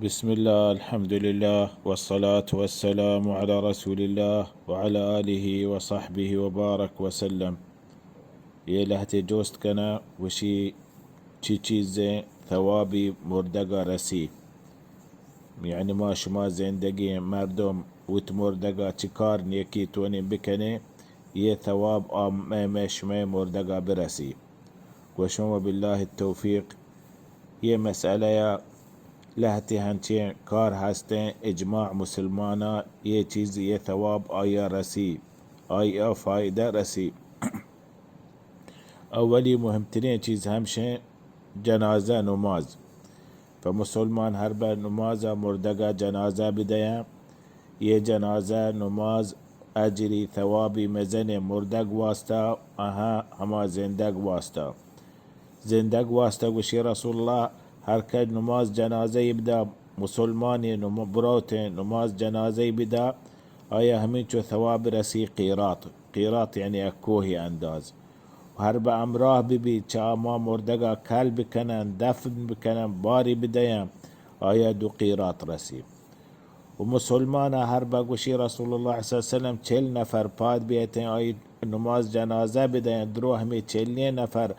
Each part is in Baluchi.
بسم الله، الحمد لله، والصلاة والسلام على رسول الله وعلى آله وصحبه وبارك وسلم. اے لہتے جوست کناں، گوشی چی چیزیں ثوابی مردگا رسی؟ یعنی ما شما زندگیں مردم وت مردگا چی کار نیکی تونیں بکنیں، یہ ثواب آ مئے، مئے شمئے مردگا برسی؟ گوشوں وباللہ التوفیق، یہ مسئلہ یا لہتے ہنچیں کار ہستیں، اجماع مسلماناں یہ چیز، یہ ثواب آیا رسی، آیا فائدہ رسی۔ اولی مہمتریں چیز ہمشیں جنازہ نماز۔ پہ مسلمان ہر بہ نماز مردگا جنازہ بدیاں، یہ جنازہ نماز اجری ثوابی مزن مردگ واسطہ، آہاں ہما زندگ واسطہ۔ زندگ واسطہ گوشی رسول اللہ، ہر کس نماز جنازہ بدا، مسلمان نم-، بروتیں نماز جنازہ بدا، آیا ہمینچو ثواب رسی قیراط۔ قیراط یعنی یک کوہ انداز۔ ہر بہ ہمراہ ببی، چہ ہما مردگا کل بکنن، دفن بکنن، باری بدیاں، آیا دو قیراط رسی۔ و مسلمان ہر بہ گوشی رسول اللہ صلی اللہ علیہ وسلم چل نفر پاد بیتیں، آئی نماز جنازہ بدیاں، درو ہمیں چلیں نفر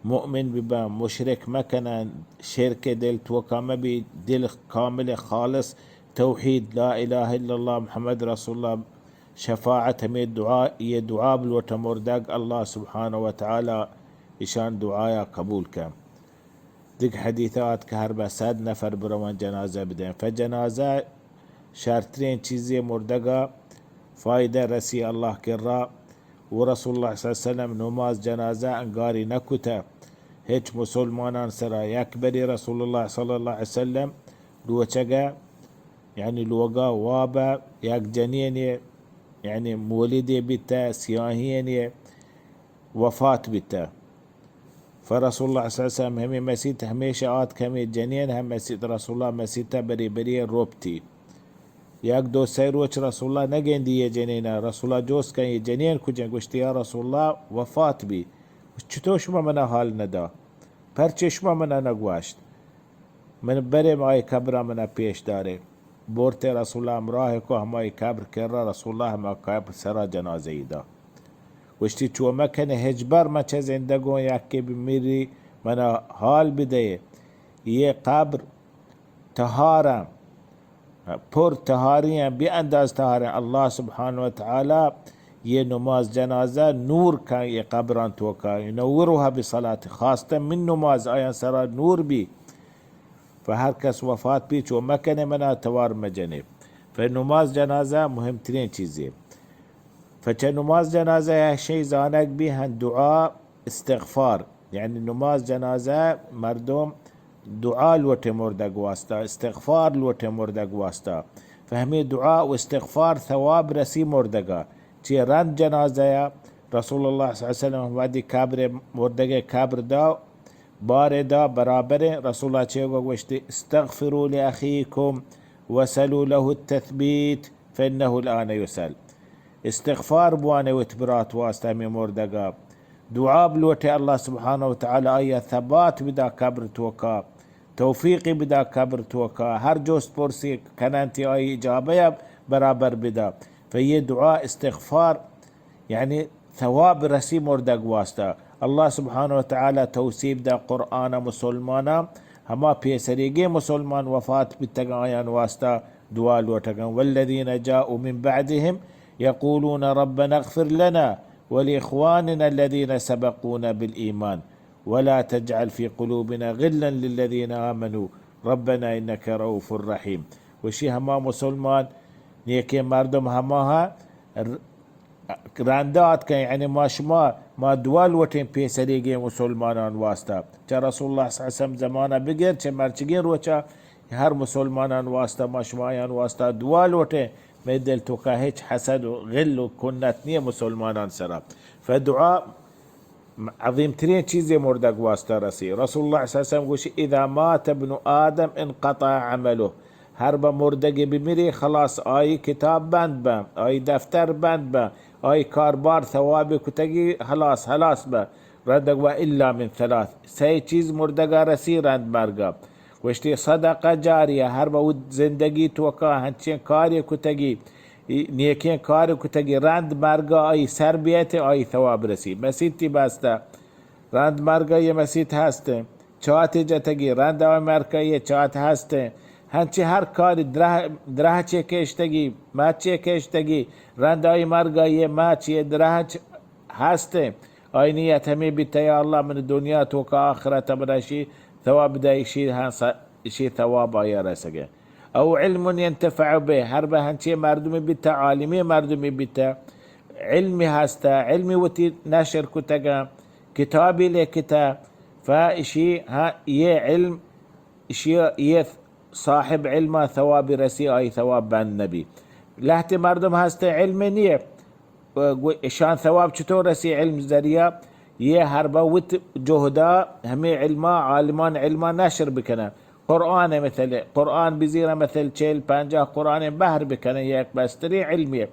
مؤمن ببن، مشرک مکنن، شرک دل توکا مبی، دل کامل خالص توحید لا الہ الا اللہ محمد رسول اللہ، شفاعت ہمیں دعا، یہ دعا بلوٹ مردگ، اللہ سبحانہ و تعالی اشان دعایا قبول کن۔ دگہ حدیث آت کہ ہر بہ صد نفر بروان جنازہ بدین۔ فجنازہ شرترین چیزی مردگا فائدہ رسی اللہ کرا۔ و رسول اللہ صلی اللہ علیہ وسلم نماز جنازہ انگاری نکتہ۔ ہچ مسلمانان سرا یک بری رسول اللہ صلی اللہ علیہ وسلم روچگا، یعنی لوگا وابا یک جنینی، یعنی مولدی بیتہ، سیاہینی وفات بیتہ۔ فرسول اللہ صلی اللہ علیہ وسلم ہمیں مسیت ہمیشہ آت کہ ہمیں جنین ہم مسیت رسول اللہ مسیت بری بری روپتی۔ یک دو سہ روچ رسول اللہ نگندی یہ جنین، رسول اللہ جوست کن یہ جنین کجن؟ گوشتی یا رسول اللہ وفات بی۔ چطور شما منا حال ندا؟ پرچے شما منا نگوشت؟ من برے آئی قبرا منا پیش دارے۔ بورتے رسول اللہ ہمراہ کو ہمائی قبر کرا، رسول اللہ ہما قبر سرا جنازہ ای دا۔ گوشتی چو مکنے ہچبر من چہ زندگوں یکے بمیری منا حال بدے۔ یہ قبر تہارا، پر تہاری ہیں، بے انداز تہار ہیں۔ اللہ سبحانہ و تعالی یہ نماز جنازہ نور کا یہ قبران توکا، ینورها بصلاة، خاصتا من نماز آیان سرا نور بی۔ پہ ہر کس وفات بی چو مکنے منا توار مجنے۔ پہ نماز جنازہ مہمترین چیزے۔ پہ چہ نماز جنازہ ہشی زانگ بی ہن دعا استغفار، یعنی نماز جنازہ مردم دعا لوٹے مردگ واسطہ، استغفار لوٹے مردگ واسطہ۔ پہ ہمیں دعا و استغفار ثواب رسی مردگا۔ چی رند جنازہ یا رسول اللہ صلی اللہ علیہ وسلم وحدی قبر مردگ قبر دا بار دا برابر۔ رسول اللہ چے گو گوشتی، استغفروا لأخيكم وسلوا له التثبيت فإنه الآن يسأل۔ استغفار بوانے وت برات واسطہ ہمیں مردگا۔ دعا بلوٹے اللہ سبحانہ و تعالی آیا ثبات بدا قبر توکا، توفیقی بدا قبر توکا، ہر جوست پرسی کننتی آئی اجابہ برابر بدا۔ فہ یہ دعا استغفار یعنی ثواب رسی مردگ واسطہ۔ اللہ سبحانہ و تعالی توصیف دا قرآن مسلمانا، ہما پیسریگیں مسلمان وفات بیتگاں آیان واسطہ دعا لوٹگاں۔ والذین جاءوا من بعدهم یقولون ربنا اغفر لنا ولإخواننا الذین سبقونا بالإيمان ولا تجعل في قلوبنا غلا للذین آمنوا ربنا إنك رؤوف رحيم۔ وشی ہما مسلمان نیکیں مردم ہما ہاں رندا آتکن، یعنی ما شما، ما دعا لوٹیں پیسریگیں مسلمانان واسطہ۔ چہ رسول اللہ صلی اللہ علیہ وسلم زمانہ بگر، چہ مرچگیں روچا ہر مسلمانان واسطہ، ما شما آیان واسطہ دعا لوٹیں۔ مئے دل توکا ہچ حسد و غل و کنت نیہ مسلمانان سرا۔ فدعا عظیم ترین چیزے مردگ واسطہ رسی۔ رسول اللہ صلی اللہ علیہ وسلم گوشی، اذا مات ابن آدم انقطع عمله۔ ہر بہ مردگے بمری، خلاص، آئی کتاب بند بہ، آئی دفتر بند بہ، آئی کاربار ثواب کتگی خلاص، خلاص بہ۔ رندگ و الا من ثلاث، سئے چیز مردگا رسی رند مرگا۔ گوشتی، صدقہ جاریہ، ہر بہ وت زندگی توکا ہنچیں کارے کتگی، نیکیں کارے کتگی، رند مرگا آئی سر بیت، آئی ثواب رسی۔ مسیتی بستہ، رند مرگا یہ مسیت ہست۔ چاتے جتگی، رند آئی مرگا یہ چات ہست۔ ہنچیں ہر کاری، درہ، درہ چے کشتگی، مچ چے کشتگی، رند آئی مرگا یہ مچ، یہ درہ چ-، ہست۔ آئی نیت ہمے بیتہ، یا اللہ، من دنیا توکا آخرت من اشی ثواب دہ، اشی ہاں س-، اشی ثواب آیا رسگہ۔ او علم ینتفع بہ، ہر بہ ہنچیں مردمی بیتہ، عالمی مردمی بیتہ، علمی ہستہ، علمی وتی نشر کتگہ، کتابی لکھتہ، فا اشی ہاں یہ علم، اشی یہ صاحب علما ثوابی رسی، آئی ثواب بند نبی۔ لہتے مردم ہستہ علم نیہ، گو-، اشان ثواب چطور رسی؟ علم ذریعہ یہ ہر بہ وت جہدا ہمے علما، عالمان علما نشر بکنہ۔ قرآن مثل، قرآن بزیرہ مثل چہل پنجاہ قرآن بہر بکنہ، یک بستری علمیہ۔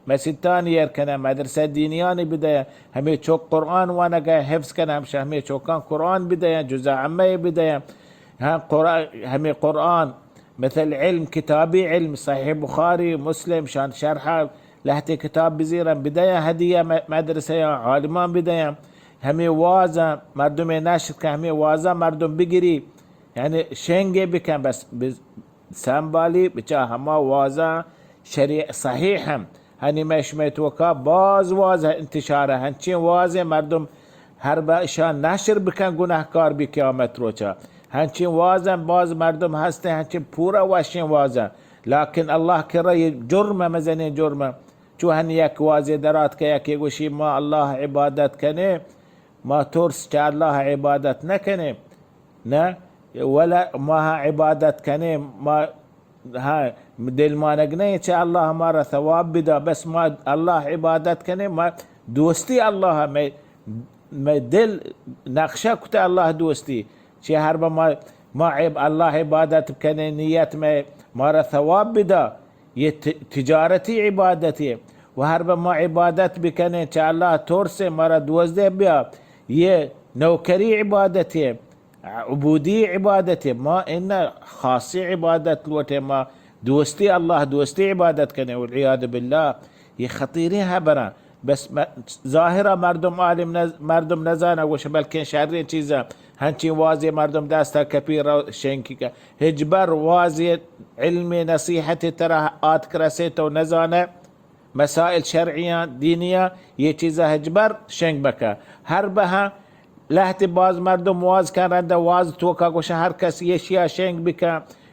مسیتان ایر کنہ، مدرسہ دینیان بدیہ، ہمے چوک قرآن وانگہ حفظ کنہ، ہمشہ ہمے چوکان قرآن بدیہ، جزء عامہ بدیہ۔ ہاں، قرآن، ہمے قرآن مثل علم، کتابی علم، صحیح بخاری، مسلم، شان شرحہ، لہتے کتاب بزیرن بدیاں ہدیہ م-، مدرسہ یا عالمان بدیاں۔ ہمے وازاں مردم نشر کن، ہمے وازاں مردم بگری، یعنی شنگے بکن، بس بز-، سنبالی بچا ہما وازاں شریع صحیح ہم۔ ہنی مئے شمئے توکا باز واز انتشار، ہنچیں وازیں مردم ہر بہ اشان نشر بکن، گناہکار بی قیامت روچا۔ ہنچیں وازن باز مردم ہستن، ہنچیں پورا وشیں وازن، لیکن اللہ کرا یہ جرم، مزنیں جرم۔ چو ہن یک وازے درات کہ یکے گوشی، ما اللہ عبادت کنیں، ما ترس چہ اللہ عبادت نہ کنیں، نہ، ولا ما عبادت کنیں، ما ہاں، دل مانگ نہ چہ اللہ مارا ثواب بدا، بس ما اللہ عبادت کنیں، ما دوستی اللہ، مئے، مئے دل نقشہ کتہ اللہ دوستی۔ چہ ہر بہ ما، ما عب-، اللہ عبادت کنیں، نیت مئے مارا ثواب بدا، یہ ت-، تجارتی عبادتے۔ و ہر بہ ما عبادت بکنیں، چہ اللہ ترس مارا دوزدہ بیا، یہ نوکری عبادتے۔ عبودی عبادتے۔ ما ان خاصی عبادت لوٹیں، ما دوستی، اللہ دوستی عبادت کنیں۔ والعیاذ باللہ، یہ خطیریں حبراں۔ بس م-، ظاہرا مردم عالم نز-، مردم نزانہ گوش، بلکیں شریں چیزاں۔ ہنچیں وازے مردم دستا کپی رو شنکی کا۔ ہچبر وازے علم نصیحت ترا آتک رسے تو نزانہ۔ مسائل شرعیاں، دینیاں، یہ چیزا ہچبر شنگ مکہ۔ ہر بہاں لہتے باز مردم واز کن، رندا واز توکا گوشن ہر کس یہ شیا شنگ بکن،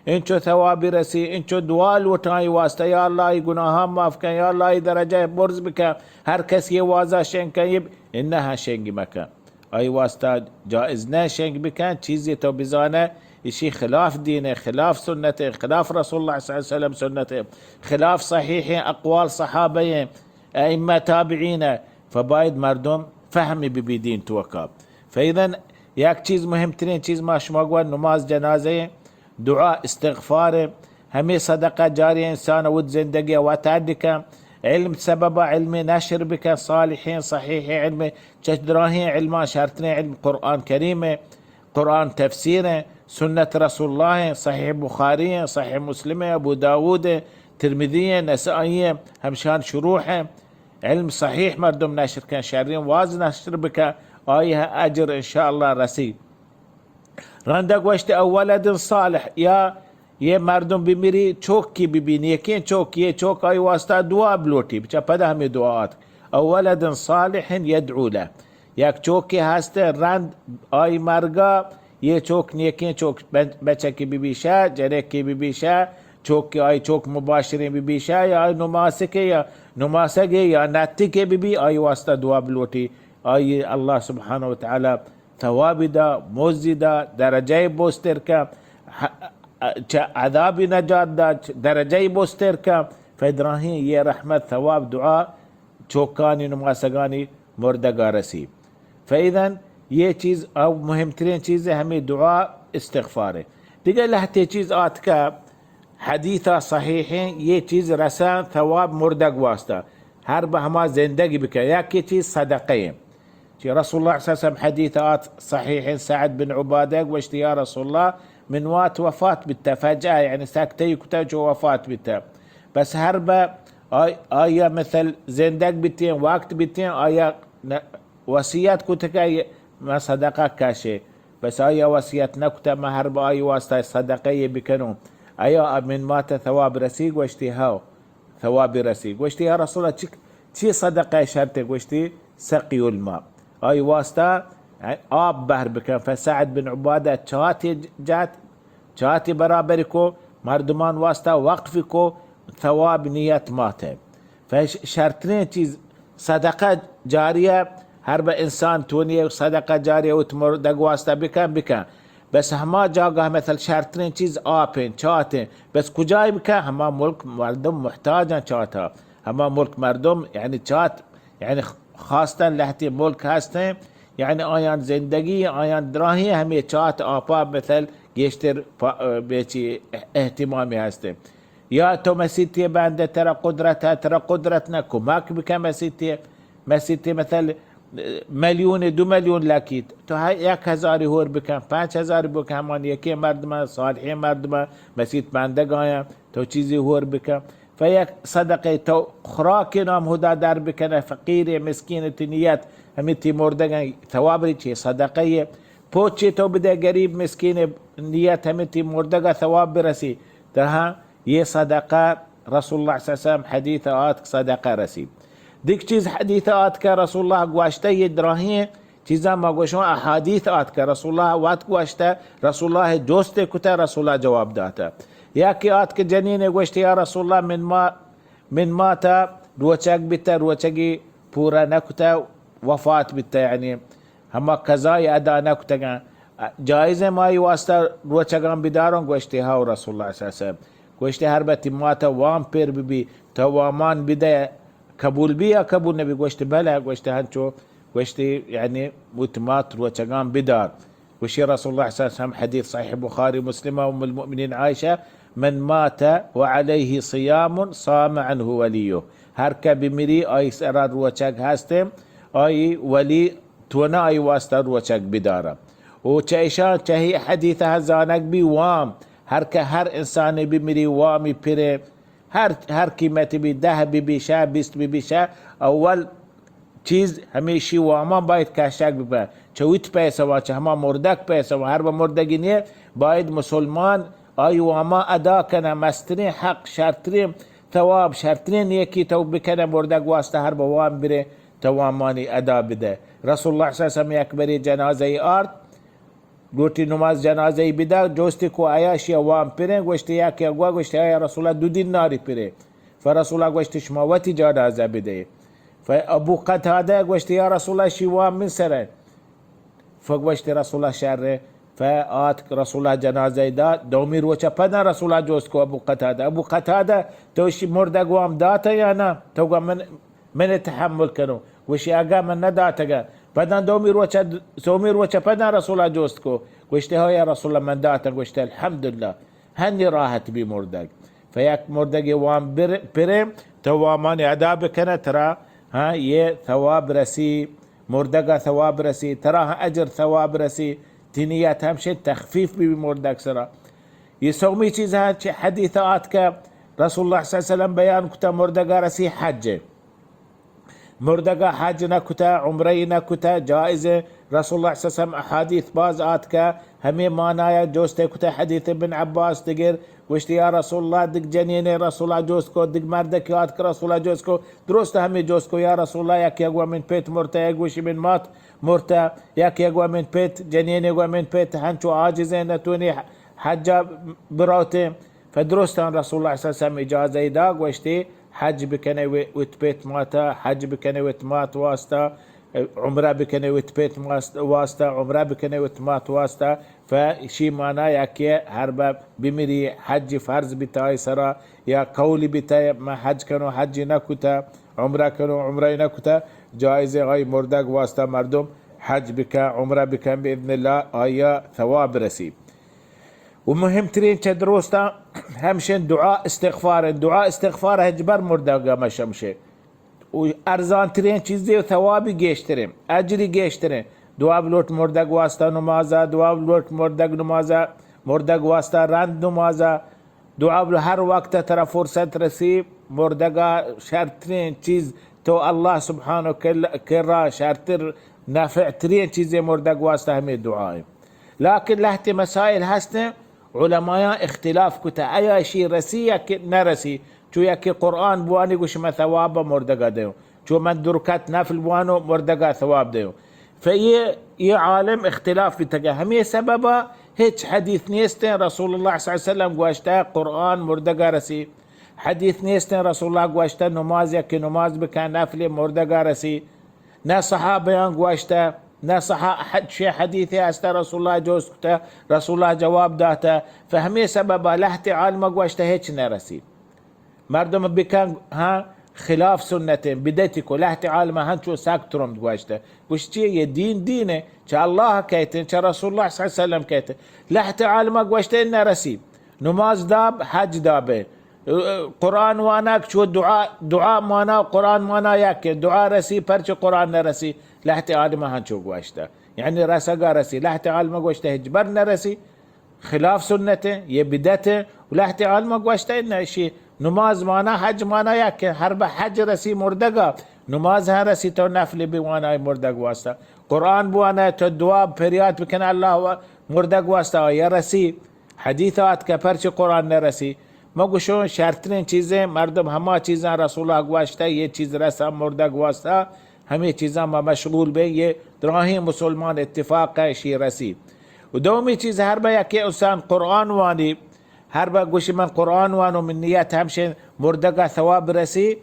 انچو ثوابی رسی، انچو دعا لوٹاں ای واسطہ، یا اللہ ای گناہاں معاف کن، یا اللہ ای درجہ برز بکن، ہر کس یہ وازا شنگ کن، یہ انہا شنگ مکن۔ آئی واسطہ جائز نہ شنگ بکن، چیزی تو بزانہ، اشی خلاف دین ہے، خلاف سنت ہے، خلاف رسول اللہ صلی اللہ علیہ وسلم سنت ہے، خلاف صحیح اقوال صحابہ ہیں، ائمہ تابعین ہے، فباید مردم فہمی ببی دین توکا۔ فاذا یک چیز مہمترین چیز ما شما گوان نماز جنازہ ہیں، دعا استغفار، ہمے صدقہ جاریہ انسان وت زندگی وت اڈ کن، علم سبب علم نشر بکن، صالحین صحیح علم چہ دراہیں علمان شرتریں علم قرآن کریم ہے، قرآن تفسیر ہیں، سنت رسول اللہ ہیں، صحیح بخاری ہیں، صحیح مسلم ہیں، ابو داود ہیں، ترمذی ہیں، نسائی ہیں، ہمشان شروح ہیں۔ علم صحیح مردم نشر کن، شریں واز نشر بکن، آئی اجر انشاءاللہ رسی۔ رندا گوشت، او ولد صالح، یا یہ مردم بمیری، چوکی ببی، نیکیں چوک، یہ چوک آئی واسطہ دعا بلوٹی، بچا پدا ہمیں دعا آت۔ او ولد صالح یدعو له، یک چوکے ہست رند آئی مرگا، یہ چوک نیکیں چوک، بچکے ببی شہ، جنکے ببی شہ، چوک آئی چوک مباشریں ببی شہ، یا آئی نماسکے یا نماسگے یا نتکے ببی، آئی واسطہ دعا بلوٹی، آئی اللہ سبحانہ و تعالی ثوابی دا، مزدی دا، درجہ بوستر کا، ہ-، چہ عذابی نجات دا، درجہ بوستر کا، فدراہیں یہ رحمت، ثواب، دعا چوکانی نماسگانی مردگا رسی۔ فاذا یہ چیز او مہمترین چیز ہے، ہمیں دعا استغفار ہے۔ دیگہ لہتے چیز آتکا حدیثا صحیحیں، یہ چیز رساں ثواب مردگ واسطہ، ہر بہ ہما زندگی بکن، یکی چیز صدقہ ہیں۔ چی رسول اللہ صلی اللہ علیہ وسلم حدیث آت صحیحیں، سعد بن عبادہ گوشت، یا رسول اللہ، من مات وفات بیتہ، فجأة، یعنی سکتہ ای کتہ چو وفات بیتہ. بس ہر بہ آ-، آیا مثل زندگ بیتیں، وقت بیتیں، آیا ن-، وصیت کتہ کہ ما صدقہ کشے، بس آیا وصیت نکتہ، ما ہر بہ آئی واسطہ صدقہ یہ بکنوں، آیا من مات ثواب رسی؟ گوشتی ہاو، ثواب رسی. گوشتی یا رسول اللہ، چی، چی صدقہ شرط؟ گوشتی سقی الماء، آئی واسطہ آپ بہر بکن. فسعد بن عبادہ چاتے جات، چاتے برابر کو، مردمان واسطہ وقف کو، ثواب نیت ماتے. فش-، شرتریں چیز صدقہ جاریہ، ہر بہ انسان تونی صدقہ جاریہ وت مردگ واسطہ بکن، بکن. بس ہما جاگہ مثل شرتریں چیز آپیں، چاتیں، بس کجای بکن؟ ہما ملک مردم محتاجاں چاتا، ہما ملک مردم یعنی چات، یعنی خواستن لہتی ملک ہستیں، یعنی آیان زندگی، آیان دراہیں ہمیں چات آپا مثل گیشتر پا-، بیچی اہتمامی ہستیں. یا تو مسیتی بندہ، ترا قدرت ہے، ترا قدرت نہ کمک بکن مسیتی، مسیتی مثل میلیون، دو میلیون لکیت، تو ہر یک ہزاری ہور بکن، پنچ ہزاری بکن، ہمان یکی مردم، صالحیں مردم، مسیت بندگ آیاں، تو چیزی ہور بکن. فیک صدقہ تو خوراک نام ہدا در بکنہ، فقیر مسکین تی نیت ہمیں تی مردگاں ثواب ری چی صدقہ یہ. پوچی تو بدے غریب مسکین، نیت ہمیں تی مردگا ثواب برسی. ترہاں یہ صدقہ رسول اللہ صلی اللہ علیہ وسلم حدیث آتک صدقہ رسی. دیکھ چیز حدیث آتک رسول اللہ گوشتہ یہ دراہیں چیزاں ما گوشوں احادیث آتک رسول اللہ وت گوشتہ، رسول اللہ جوست کتہ، رسول اللہ جواب داتہ. یا کہ آتک جنین گوشت یا رسول اللہ من ما، من مات روچگ بیتہ، روچگی پورا نکتہ، وفات بیتہ، یعنی ہما قضای ادا نہ کتگاں. جائز ہے مائی واسطہ روچگاں بداروں؟ گوشتی ہاو رسول اللہ صلی اللہ علیہ وسلم. گوشتی ہر بتی ماتا وام پر بی بی، تو وامان بدے، قبول بی یا قبول نبی؟ گوشتی بلے. گوشتی ہنچو، گوشتی یعنی وت مات روچگاں بدار. گوشی رسول اللہ صلی اللہ علیہ وسلم، حدیث صحیح بخاری مسلم، ام المؤمنین عائشہ، من مات وعلیہ صیام صام عنہ ولیہ، ہر کہ بمری آئی سرا روچگ ہستیں، آئی ولی تونا آئی واسطہ روچگ بدارا. و چہ اشاں چہ حدیث زانگ بی وام، ہر کہ ہر انسان بمری وامی پرے، ہر، ہر قیمت بی، دہ بی بی شہ، بیست بی بی شہ، اول چیز ہمیشی واما باید کشگ ببہ. چہ وت پیسہ وا، چہ ہما مردگ پیسہ وا، ہر بہ مردگی نیہ، باید مسلمان آئی واما ادا کنہ. مسترین حق، شرترین ثواب، شرترین نیکی تو بکنہ مردگ واسطہ ہر بہ وام برے، تو وامانی ادا بدہ. رسول اللہ صلی اللہ علیہ وسلم یک بری جنازہ ای آرت، لوٹی نماز جنازہ ای بدا، جوستی کو آیا شی وام پریں؟ گوشتی یا کہ گوا، گوشتی یا رسول اللہ دو دیناری پرے. فرسول اللہ گوشتی شما وتی جنازہ بدے. فابو قتادہ گوشتی یا رسول اللہ شی وام من سر ہے. فگوشتی رسول اللہ شر ہے. فآتک رسول اللہ جنازہ ای دا، دومی روچہ پدا رسول اللہ جوست کو ابو قتادہ، ابو قتادہ تو شی مردگ وام داتا یا نا؟ تو گوا من من تحمل کنوں. گوشی اگاں من نداتگاں. پدا دومی روچ، سومی روچ پدا رسول اللہ جوست کو. گوشتی ہو یا رسول اللہ من داتاں. گوشتی الحمدللہ، ہنی راحت بی مردگ. فیک مردگ وام بر-، پرے، تو وامان ادا بکنہ ترا، ہاں، یہ ثواب رسی، مردگا ثواب رسی، ترا ہاں اجر ثواب رسی، تی نیت ہمشہ تخفیف بی مردگ سرا. یہ سومی چیز ہے چہ حدیث آتکہ رسول اللہ صلی اللہ علیہ وسلم بیان کتا مردگا رسی حج. مردگا حج نہ کتہ، عمرہ ای نہ کتہ، جائز ہے. رسول اللہ صلی اللہ علیہ وسلم احادیث باز آتکہ ہمیں معنایا جوست کتہ. حدیث ابن عباس دگر گوشتی یا رسول اللہ، دگ جنین رسول اللہ جوست کو، دگ مردک آتک رسول اللہ جوست کو، درست ہمیں جوست کو یا رسول اللہ، یکی گوا من پیت مرتہ، یک گوشی من مات مرتہ، یکی گوا من پیت، جنین گوا من پیت، ہنچو عاجزیں نتونی حجا بروتیں. فدرستاں رسول اللہ صلی اللہ علیہ وسلم اجازہ دا، گوشتی حج بکنے و-، وت پیت ماتا، حج بکنے وت مات واسطہ، عمرہ بکنے وت پیت ماست-، واسطہ، عمرہ بکنے وت مات واسطہ. فشی معنی یا کہ ہر بہ بمری حج فرض بیتا آئی سرا، یا قول بیتا من حج کنو، حج نہ کتا، عمرہ کنو، عمرہ نہ کتا، جائز آئی مردگ واسطہ مردم حج بکن، عمرہ بکن، باذن اللہ آیا ثواب رسی. و مہمترین چہ درستاں ہمشن دعا استغفار انت. دعا استغفار ہچبر مردگا مشمشے. و ارزانترین چیزے و ثوابی گیشترین، اجری گیشترین. دعا بلوٹ مردگ واسطہ نمازا، دعا بلوٹ مردگ نمازا مردگ واسطہ رند نمازا، دعا بلو ہر وقت ترا فرصت رسی، مردگا شرترین چیز تو اللہ سبحانہ کل-، کرا شرتر نفع ترین چیز مردگ واسطہ ہمیں دعا ہے۔ لیکن لہتے مسائل ہستیں، علمایاں اختلاف کتہ، آیا اشی رسی یا کہ نہ رسی؟ چو یکے قرآن بوانی گوش من ثواب مردگا دیو، چو من درکت نفل بوانو مردگا ثواب دیو۔ فیہ یہ عالم اختلاف بیتگہ، ہمیں سببا ہچ حدیث نیستیں رسول اللہ صلی اللہ علیہ وسلم گوشتہ قرآن مردگا رسی۔ حدیث نیستیں رسول اللہ گوشتہ نماز یکے نماز بکن نفل مردگا رسی۔ نہ صحابیاں گوشتہ، نہ صحا-، حد-، شے حدیثے ہستہ رسول اللہ جوست کتہ، رسول اللہ جواب داتہ۔ فہمیں سببا لہتے عالمہ گوشتہ ہچ نہ رسی۔ مردم بکن، ہاں، خلاف سنت ہیں، بدعتی کو۔ لہتے عالمہ ہنچو سک ترند گوشتہ۔ گوشت چیے یہ دین دین ہے، چہ اللہ کہتے ہیں، چہ رسول اللہ صلی اللہ علیہ وسلم کہتے ہیں۔ لہتے عالمہ گوشتہ نہ رسی۔ نماز داب، حج دابے۔ قرآن وانگ چو دعا، دعا مانا، قرآن مانا یکے۔ دعا رسی، پرچہ قرآن نہ رسی؟ لہتے عالمہ ہنچو گوشتہ۔ یعنی رسگا رسی۔ لہتے عالمہ گوشتہ ہچبر نہ رسی۔ خلاف سنت ہیں، یہ بدعت ہیں۔ و لہتے عالمہ گوشتہ نہ اشی نماز مانا، حج مانا یکے۔ ہر بہ حج رسی مردگا، نماز ہاں رسی تو نفل بوانا مردگ واسطہ۔ قرآن بوانا تو دعا پریات بکن اللہ و-، مردگ واسطہ یا رسی۔ حدیث آتکہ پرچہ قرآن نہ رسی؟ ما گوشوں شرترین چیزیں مردم ہما چیزاں رسول اللہ گوشتہ، یہ چیز رسا مردگ واسطہ، ہمیں چیزاں ما مشغول بیں، یہ دراہیں مسلمان اتفاق ہے شی رسی۔ و دومی چیز ہر بہ یکے انسان قرآن وانی، ہر بہ گوشی من قرآن وانو من نیت ہمشے مردگا ثواب رسی،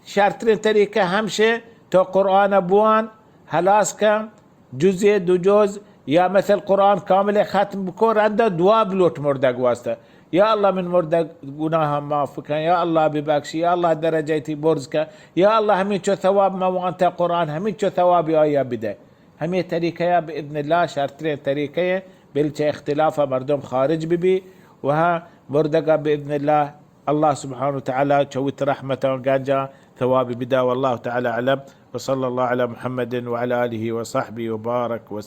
شرترین طریقہ ہمشے تو قرآن بوان، ہلاس کن، جزے دو جز یا مثل قرآن کامل ختم بکو، رندا دعا بلوٹ مردگ واسطہ۔ یا اللہ من مردگ گناہ معاف کن، یا اللہ ببخش، یا اللہ درجہ تی برز کن، یا اللہ ہمینچو ثواب ما وانتا قرآن، ہمینچو ثواب آیا بدے۔ ہمیں طریقہ یا باذن اللہ شرترین طریقہ ہے، بل چہ اختلاف مردم خارج ببی و ہاں مردگا باذن اللہ اللہ سبحانہ و تعالی چہ وت رحمتاں گنجاں ثواب بدا۔ واللہ تعالی اعلم، وصلی اللہ علی محمد وعلی آلہ وصحبہ وبارک وسلم۔